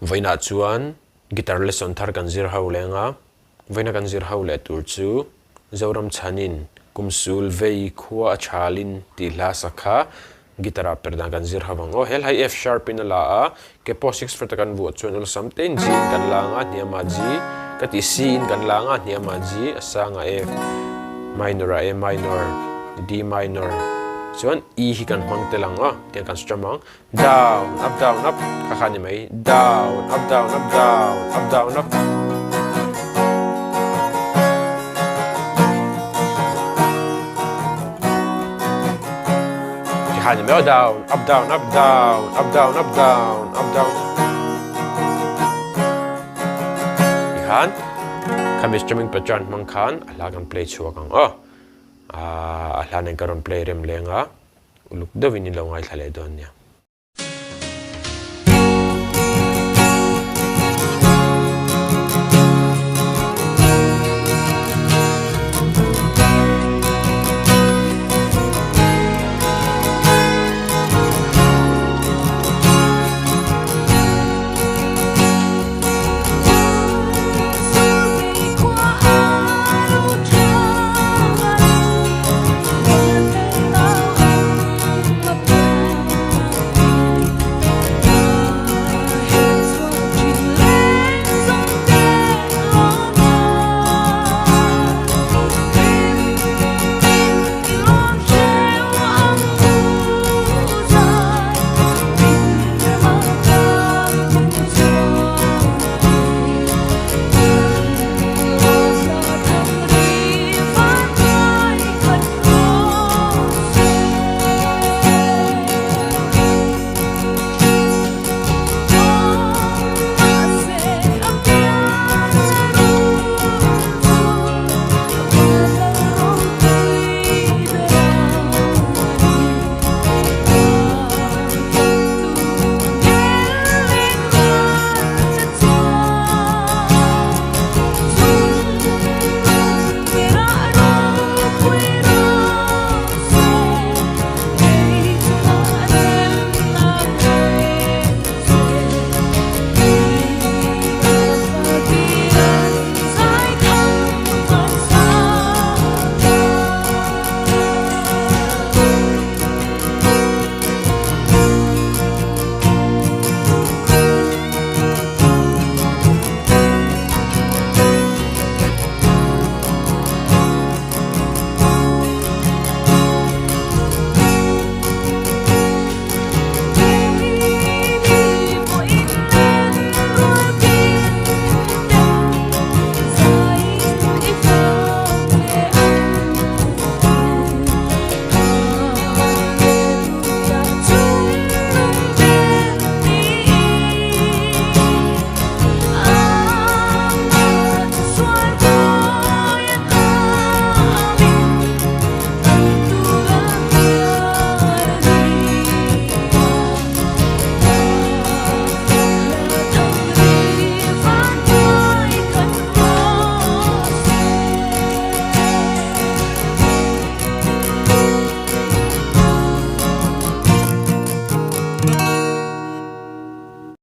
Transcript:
Vawiinah chuan guitar lesson thar kan zir ho leng a, vawiina kan zir ho leh tur chu Zoram chhanin kum sul vei khua a thalin tih hla sak kha guitar ah per dan kan zir ho ang aw. He hla hi F sharp in a la a, ke pawh 6 fret a kan vuah chuan awlsam tein G in kan la ang a, hniamah G ka tih C in kan la ang a, hniamah G, a sangah F minor ah A minor, D minor chuan E hi kan hmang tel ang aw, tiang kan strum ang. Down, up, down, up kha kha ni mai. Down, up, down, up, down, up, down, up. Ti kha ni mai aw. Down, up, down, up, down, up, down, up, down, up, down. Ti khan khami strumming pattern hmang khan a hla kan play chhuak ang aw. A hla nen ka rawn play rem leng a. Uluk deuhin i lo ngaithla leh dawn nia.